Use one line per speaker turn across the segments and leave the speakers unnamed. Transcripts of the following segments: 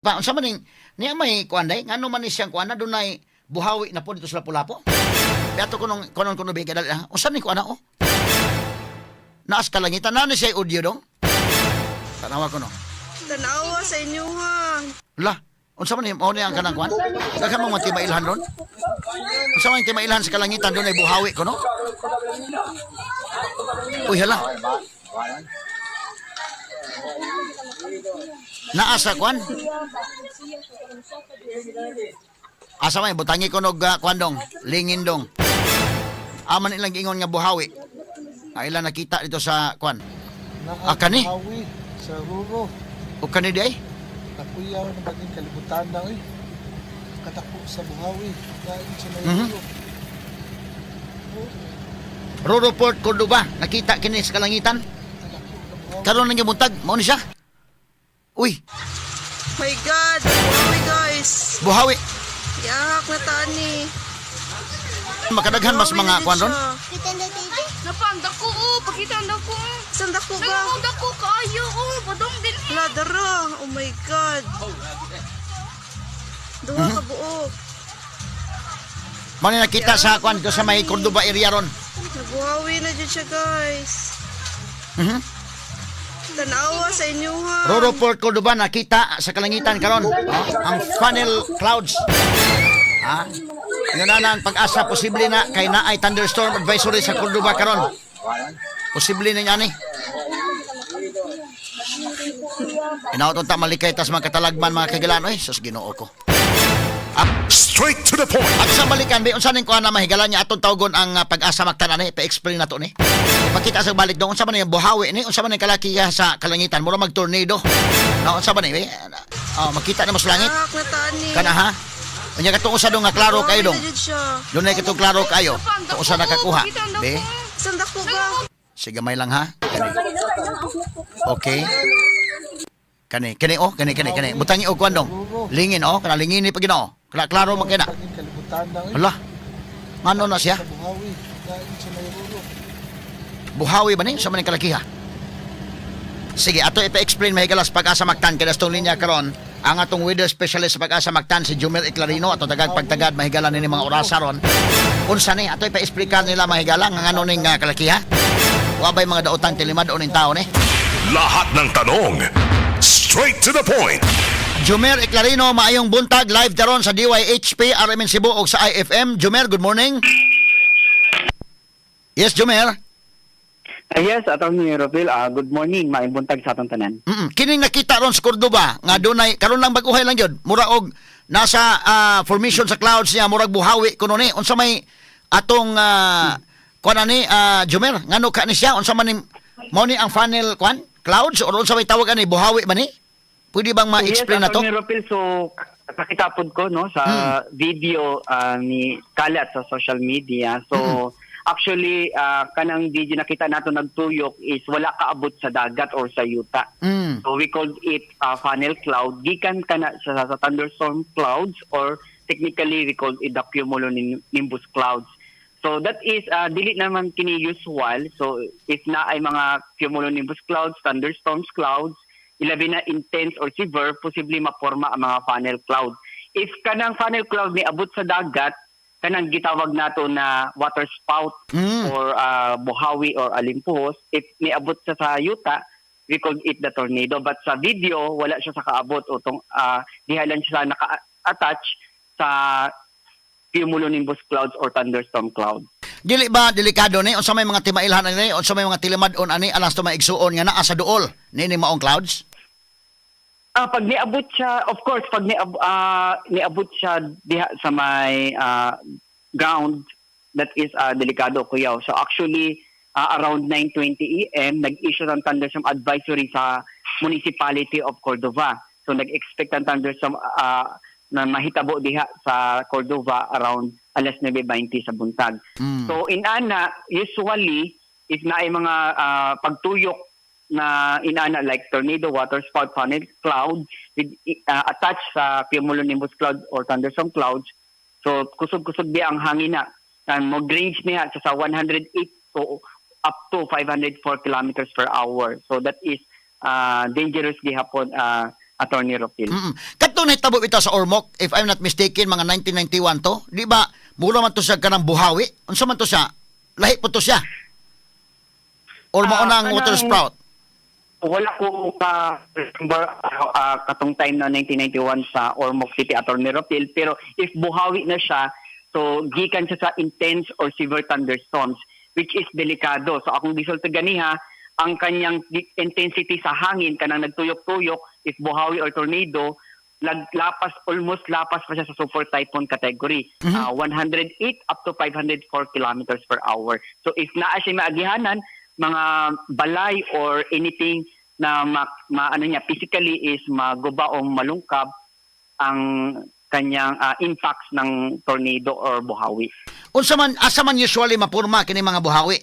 Pa unsa man ning niya may kuan day, ngano man ni siyang kuan na dunay buhawi na po dito sa Lapu-Lapu? Dato ko nung kunon kuno bigay dali ha. Unsa ni kuan na oh? Naas kalangitan na ni siya audio dong. Tanawa ko no.
Tanawa sa inyo ha.
La, unsa man ni mao ni ang kanang kuan? Daghan man mga timailhan ron. Unsa man yung timailhan sa kalangitan, dunay buhawi ko no? Uy, hala. Naa sa kuan? Asa may butangi ko nog kuan dong, lingin dong. Aman ilang giingon nga buhawi. Nga ilang nakita dito sa kuan. Ah, kani?
Buhawi sa Ruro.
O kani di ay?
Nakuyaw na baging kalibutan na eh. Katako sa buhawi. Kain sa may Ruro.
Roro Port, Cordova, nakita kini sa kalangitan.
Katako na buhawi.
Karon nang gibuntag, mao ni siya. Uy,
My God, buhawi guys.
Buhawi.
Yahak na tani.
Makadaghan mas mga kuan ron.
Napa, ang dako oh. Pakita ang dako.
Saan dako ba?
Dako, dako kaayo oh. Padong din.
Wala, dara. Oh my God. Duha ka buok.
Mao ni nakita sa kuan dito sa may Cordova area ron.
Nabuhawi na dyan siya guys. Tanawa sa inyo ha.
Roro Port, Cordova, nakita sa kalangitan karon. Oh, ang funnel clouds. Ha? Yun na ang pag-asa, posible na kay naay thunderstorm advisory sa Cordova karon. Posible na niya ni. Inaot ta malikay tas mga katalagman, mga kagilan. Oy, sus, Ginoo ko.
Straight to the point.
At sa balikan, be, unsa ning kuan na mahigalan niya atong tawgon ang pag-asa maktan ani, pa-explain na to ni. Ipakita sa balik dong unsa man yung buhawi ni, unsa man yung kalaki sa kalangitan, mura mag tornado. No, unsa man ni? Be? Oh, makita na mo sa langit.
Yahak na tani.
Kana ha? Unya katong usa dong nga klaro kayo dong.
Buhawi na dyan siya.
Dunay katong klaro kayo.
Napa, ang
Kung
dako
usa nakakuha.
oh. Pakita ang dako.
Be,
Saan dako ba?
sige may lang ha. Kani. Okay. Kani, kani oh, kani kani kani. Butangi og kuan dong. Lingin oh, kana lingin ni pag Ginoo. Klaro man kay na.
Baging kalibutan na eh.
Hala. Ngano na siya?
Sa buhawi. Kain sa may Ruro.
Buhawi ba ni sa maning kalakiha? Sige, ato ipa-explain mahigalas pag-asa Mactan kay dastong linya karon ang atong weather specialist sa Pag-asa Mactan, si Jumel Eclarino, ato tagag pagtagad mahigala nini mga orasa ron. Unsa ni ato ipa-explicar nila mahigala nga ngano ning kalakiha? Wa bay mga daotang tilimad o ning tao ni?
Lahat ng tanong. Straight to the point.
Jumer Eclarino, maayong buntag, live daron sa DYHP RMN Cebu ug sa IFM. Jumer, good morning. Yes, Jumer.
Yes, Atty. Ropil, good morning. Maayong buntag sa atong tanan.
Kining nakita ron sa Cordoba nga dunay karon lang, bag-uhay lang gyud, mura og nasa formation sa clouds niya, murag buhawi kuno ni. Unsa may atong kuan ani, Jumer, ngano ka ni siya? Unsa man ni, mao ni ang funnel kuan clouds or unsa may tawag ani, buhawi ba ni? Pwede bang ma-explain
Yes,
na to?
Atty. Ropil, so nakita pod ko no sa video ni kalat sa social media. So actually kanang video nakita nato nagtuyok is wala kaabot sa dagat or sa yuta. So we called it funnel cloud. Gikan kana sa thunderstorm clouds or technically we called it the cumulonimbus clouds. So that is dili naman kini usual. So if na ay mga cumulonimbus clouds, thunderstorms clouds, ilabi na intense or severe, posible maporma ang mga funnel cloud. If kanang funnel cloud ni abot sa dagat, kanang gitawag nato na water spout or buhawi or alimpuhos. If niabot sa yuta, we called it the tornado. But sa video, wala siya sa kaabot o tong diha lang siya naka-attach sa cumulonimbus clouds or thunderstorm clouds.
Dili ba delikado ni? Unsa may mga timailhan ani, unsa may mga tilimad-on ani alas to maigsuon nga naa sa duol niini maong clouds?
Pag niabot siya, of course, pag niabot siya diha sa may ground, that is delikado, kuyaw. So actually, around 9:20 a.m., nag-issue ng thunderstorm advisory sa municipality of Cordova. So nag-expect ang thunderstorm na mahitabo diha sa Cordova around alas 9:20 sa buntag. So inana, usually, if naay mga pagtuyok na inana like tornado, water spout, funnel cloud with attached sa cumulonimbus cloud or thunderstorm clouds. So kusog-kusog di ang hangin na. And mo range niya sa 108 to up to 504 kilometers per hour. So that is dangerous gihapon. Attorney Ropil.
Kadto nahitabo ito sa Ormoc, if I'm not mistaken, mga 1991 to. Di ba, mura man to siya kanang buhawi? Unsa man to siya? Lahi po to siya. Or mao na ang water sprout?
Wala ko ka remember katong time na 1991 sa Ormoc City, Attorney Ropil, pero if buhawi na siya, so gikan siya sa intense or severe thunderstorms, which is delikado. So akong gisulti ganiha, ang kanyang intensity sa hangin kanang nagtuyok-tuyok, if buhawi or tornado, laglapas, almost lapas pa siya sa super typhoon category. 108 up to 504 kilometers per hour. So if naa siya maagihanan, mga balay or anything na ma ano niya physically is maguba o malungkab ang kanyang impacts ng tornado or buhawi.
Unsa man, asa man usually mapurma kini mga buhawi?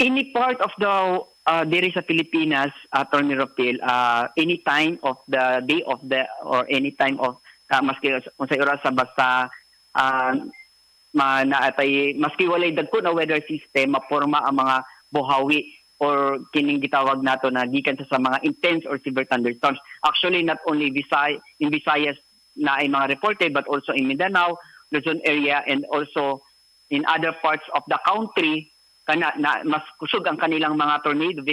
Any part of the diri sa Pilipinas, Attorney Ropil, any time of the day of the or any time of maski unsay oras sa basta ma naatay maski walay dagko na weather system, maporma ang mga buhawi or kining gitawag nato na gikan sa mga intense or severe thunderstorms. Actually, not only in Visayas na ay mga reported but also in Mindanao, Luzon area and also in other parts of the country kana na mas kusog ang kanilang mga tornado,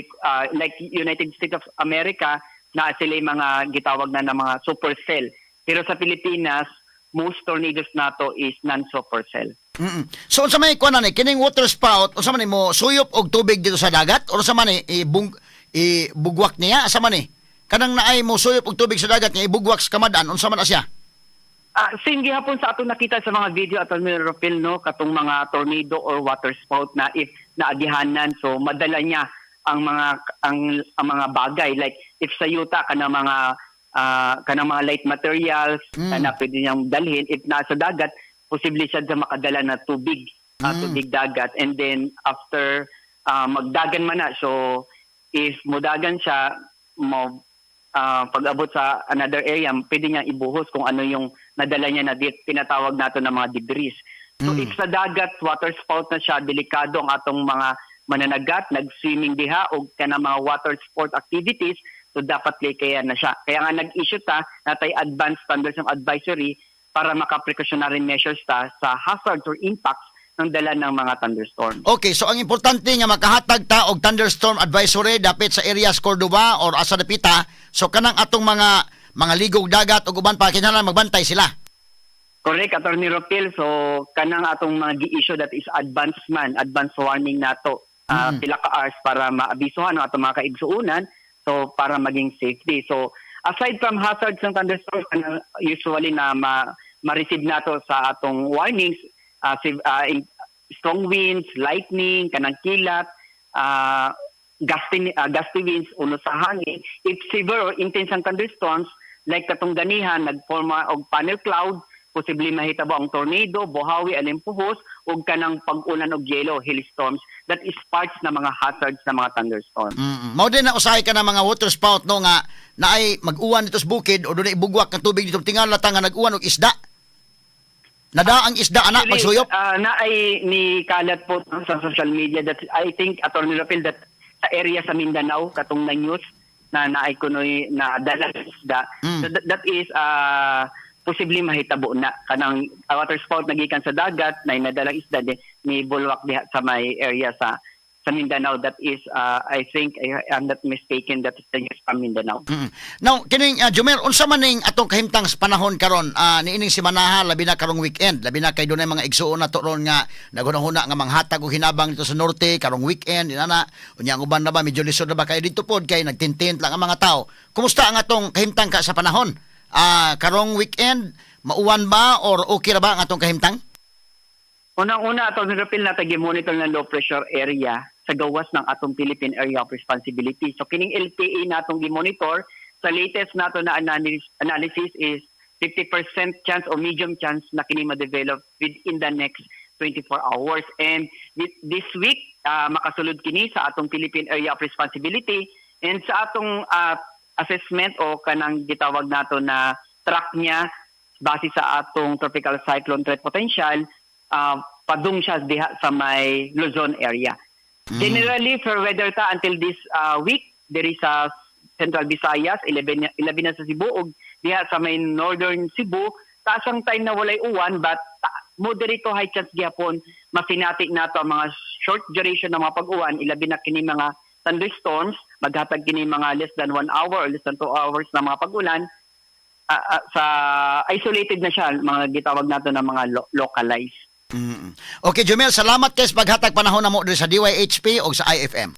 like United States of America na sila yung mga gitawag na mga supercell, pero sa Pilipinas most tornadoes nato is non-supercell.
So unsa may kuan ni kining water spout, unsa man ni mo suyop og tubig dito sa dagat or unsa man ni ibung ibugwak niya, asa man ni? Kanang naay mo suyop og tubig sa dagat nga ibugwak sa kamadan, unsa man na siya?
Same gihapon sa atong nakita sa mga video, Attorney Ropil, no, katong mga tornado or water spout na if naagihanan, so madala niya ang mga bagay like if sa yuta kana mga light materials kana pwede niyang dalhin. If nasa dagat, posible siya sa makadala na tubig, tubig dagat, and then after magdagan man na, so if mudagan siya mo pag-abot sa another area, pwede niya ibuhos kung ano yung nadala niya na tinatawag nato na mga debris. So if sa dagat, water spout na siya, delikado ang atong mga mananagat, nag-swimming diha o kana mga water sport activities, so dapat kaya na siya. Kaya nga nag-issue ta, natay advanced thunderstorm advisory para maka-precautionary measures ta sa hazards or impacts ng dala ng mga thunderstorm.
Okay, so ang importante nga makahatag ta og thunderstorm advisory dapit sa areas Cordova or asa dapita, so kanang atong mga ligog dagat ug uban pa, kinahanglan magbantay sila.
Correct, Attorney Ropil. So, kanang atong mga gi-issue, that is advance man, advance warning nato. Pila ka hours para maabisuhan ang atong mga kaigsuunan. So, para maging safety. So, aside from hazards ng thunderstorm, kanang usually na ma-receive nato sa atong warnings, strong winds, lightning, kanang kilat, gusty winds, uno sa hangin. If severe or intense ang thunderstorms, like katong ganihan, nagforma og funnel cloud, posible mahitabo ang tornado, buhawi, alimpuhos, ug kanang pag-ulan og yelo, hailstorms. That is parts na mga hazards na mga thunderstorms.
Mao din na usahay ka na mga water spout, no, nga naay mag-uwan dito sa bukid o dunay ibugwak ang tubig dito, tingala ta nga nag-uwan og isda. Nada ang isda ana
Actually,
pagsuyop.
Naay ni kalat po sa social media that I think, Attorney Rapil, that sa area sa Mindanao katong na news na naay kunoy na dala sa isda. So that is posible mahitabo na kanang water spout nagikan sa dagat na nadalang isda di, ni bulwak diha sa may area sa Mindanao. That is I think I am not mistaken, that is the news from Mindanao.
Now, kining Jumer, unsa man ning atong kahimtang sa panahon karon niining simanaha, labi na karong weekend, labi na kay dunay mga igsuon nato ron nga naghunahuna nga manghatag og hinabang dito sa norte karong weekend inana. Unya ang uban na ba medyo lisod na ba kay dito pod kay nagtintint lang ang mga tao. Kumusta ang atong kahimtang ka sa panahon? Karong weekend, mauwan ba or okay ra ba ang atong kahimtang?
Unang-una, Atty. Rapil, na monitor ng low pressure area sa gawas ng atong Philippine Area of Responsibility. So kining LPA natong gi-monitor, sa latest nato na analysis is 50% chance o medium chance na kini ma-develop within the next 24 hours. And with this week, makasulod kini sa atong Philippine Area of Responsibility and sa atong assessment o kanang gitawag nato na track niya base sa atong tropical cyclone threat potential, padung siya diha sa may Luzon area. Generally, for weather ta until this week, there is a Central Visayas, ilabi na sa Cebu ug diha sa may Northern Cebu. Taas ang time na walay uwan, but moderate to high chance gihapon masinati nato ang mga short duration ng mga pag-uwan, ilabi na kini mga thunderstorms. Maghatag kini mga less than 1 hour or less than 2 hours na mga pag-ulan sa isolated na siya, mga gitawag nato na mga localized.
Okay, Jumel, salamat kay sa paghatag panahon namo diri sa DYHP o sa IFM.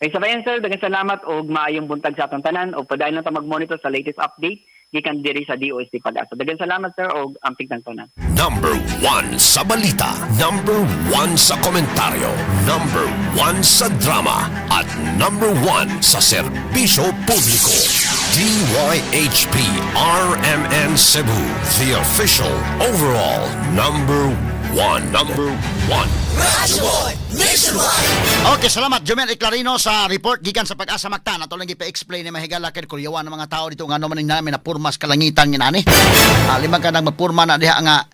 Kay sabayan, sir, daghang salamat og maayong buntag sa atong tanan og padayon lang ta mag-monitor sa latest update gikan diri sa DOST Pag-asa. Daghang salamat, sir, og amping tang tanan.
Number 1 sa balita. Number 1 sa komentaryo. Number 1 sa drama. At number 1 sa serbisyo publiko. DYHP RMN Cebu. The official overall number 1. Number 1.
Okay, salamat, Jumel Eclarino, sa report gikan sa Pag-asa Mactan. Ato lang ipa-explain ni mahigala kay kuryawan ng mga tao dito ngano man namin na purmas kalangitan nga nani. Limang ka nang mapurma na diha nga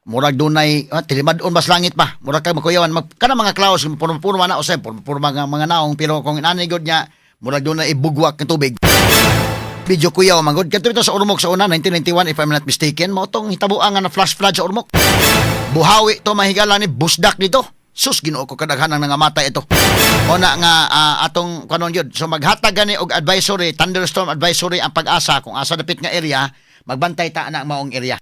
murag dunay tilimad-on bas langit pa. Murag kag makuyawan mag kana mga clouds purma-purma na usay purma nga mga naong, pero kung inani gud niya murag dunay ibugwak ng tubig. Video kuyaw man gud. Kadto ito sa Ormoc sa una 1991, if I'm not mistaken, mao tong hitabuan nga na flash flood sa Ormoc. Buhawi to, mahigala ni busdak dito. Sus, Ginoo ko, kadaghanan nangamatay ito. O na nga atong kanon yun. So maghatag gani og advisory, thunderstorm advisory ang Pag-asa kung asa dapit nga area, magbantay ta na ang maong area.